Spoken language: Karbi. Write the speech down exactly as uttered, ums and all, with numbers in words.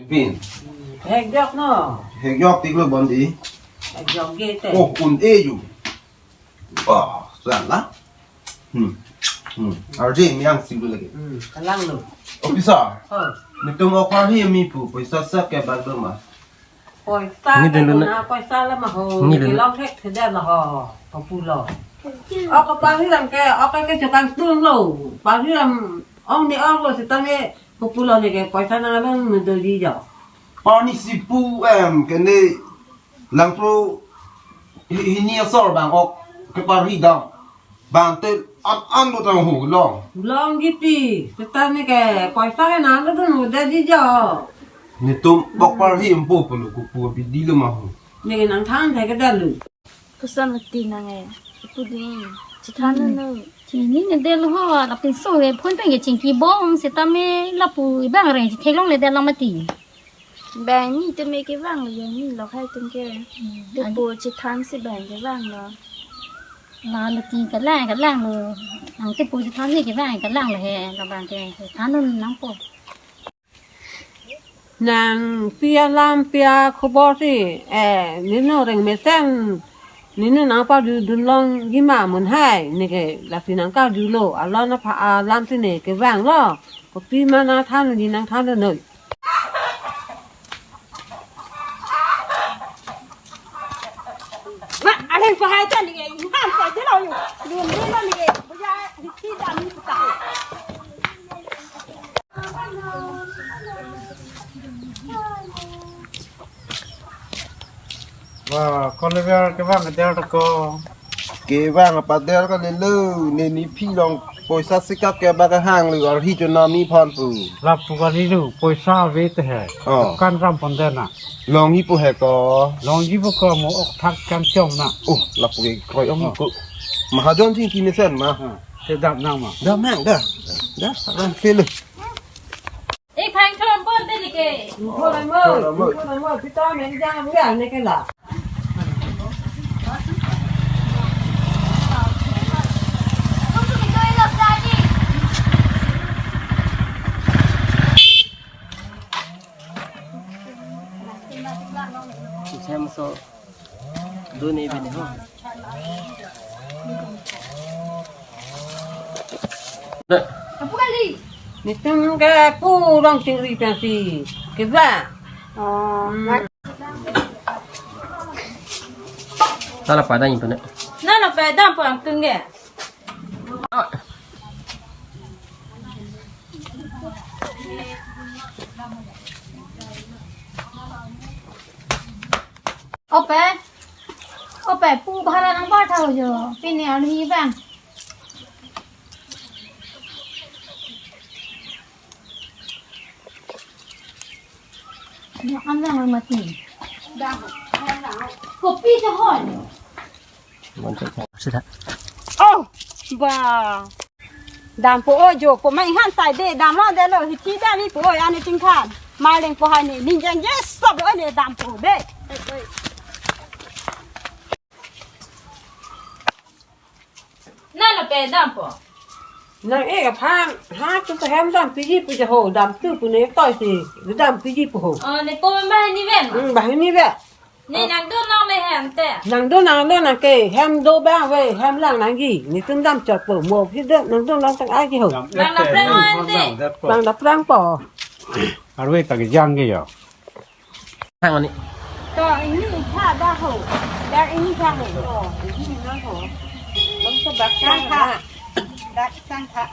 Pin. Hek jok no. Hek jok tik lo bon di. Hek jok ge te. Oh, un-e ju. Wah, salah. Hmm. Hmm. Arje mi ang sing lagi. Hmm, kalang lo. Officer. Oh. Netum ok parhi mi pu, poisa sa kebak do ma? Poisa ni dun lo na, poisa la ma ho. Ni dun. Kelong thek theda la ho. Kopulo. Ok parhi lam ke, ok ke chokang tung lo. Parhi lam ong ni ong lo sitame kopulo ni ke poisa nang lo ni do di jo. Pani sipu em kene langpro hi-, hini asor bang ok keparhi dam. Bang te an an lo tang ho long. Long gitu. Kita ni ke poisa ke nang lo dun udah di jo. Netum bok parhi empo pelu kupu bidi lo ma ho. Ni ke nang thang thek ke dalu. Koson mati nang eh. Ipu ding. Chethan no. Chini ne del ho, la pinso ke phone pen ke chingki bom sitame lapu ibang reng chithek longle del la mati. Bang ni teme kevang lo, bang ni lo hai tum ke. Hmm. Tepo chethan si bang kevang lo. La lo ti kalang kalang lo. Ang tepo chethan si kevang kalang lo he, la bang ke chethan non nangpo. Nang pi alam pi akhobor si, eh, ninu reng mesen, ninu nang padu dun longji ma mun hai, ni ke lasi nang karju lo, alon apha alam si ne kevang lo, kopi ma nang than ji nang than noi. Ma, aleng pahai ta ni ke, han sa je lo yu, dun dun lo ni ke, buya di ti da mi ta. Wah, koleber kevang kedel ko. Kevang apa del ko lelo, ne ni phi long poisa sikap ke bak hang lu arhi jo nami phan pu. Lapu kali lu, poisa ave te he. Oh. Kan ram pon de na. Longji pu he ko. Longji pu ko mo ok thak kan chom na. Oh, lapu ke kroi ong ko. Mahajon chingki mesen ma. Ha, te dam nang ma. Dam nang da. Da, dam pele. Ik phang thon pon te ni ke. Thon mo. Thon mo. Thon mo. Pita men jang ya ne ke la. Isem so duni bini ho. Netum ke pu rong chingri pensi keva. Oh. Hmm. Tala pada itu ne. Nana pada po ang kengge. Ope, ope, pu bhara nang bar thau jo, pini arni bang. Yang amlang mati. Kopi jo hon. Sida. Oh, ba. Dampo o jo, ko mai han sai de, dam lo de lo, hithi dam ni po o, ani tingkhan. Maling po hai ni, ning jeng je sop lo ni dampo de. Nana pe dampo. Nang e aphan, ha tu ke hem dam piji pu je ho, dam tu pu ne toi si, dam piji pu ho. Oh, ne po mai ni ven. Hmm, bah ni ve. Ne nang do nang le hem te. Nang do nang do nang ke hem do ba ve hem lang nangji. Netum dam chot po mo phi do nang do nang tang ai ji ho. Lang da prang o ente. Lang da prang po. Arve ta ke jang ke yo. Thang ani. To ini tha da ho. Da ini tha ho. To ini na ho. Lam to bak sang tha. Bak sang tha.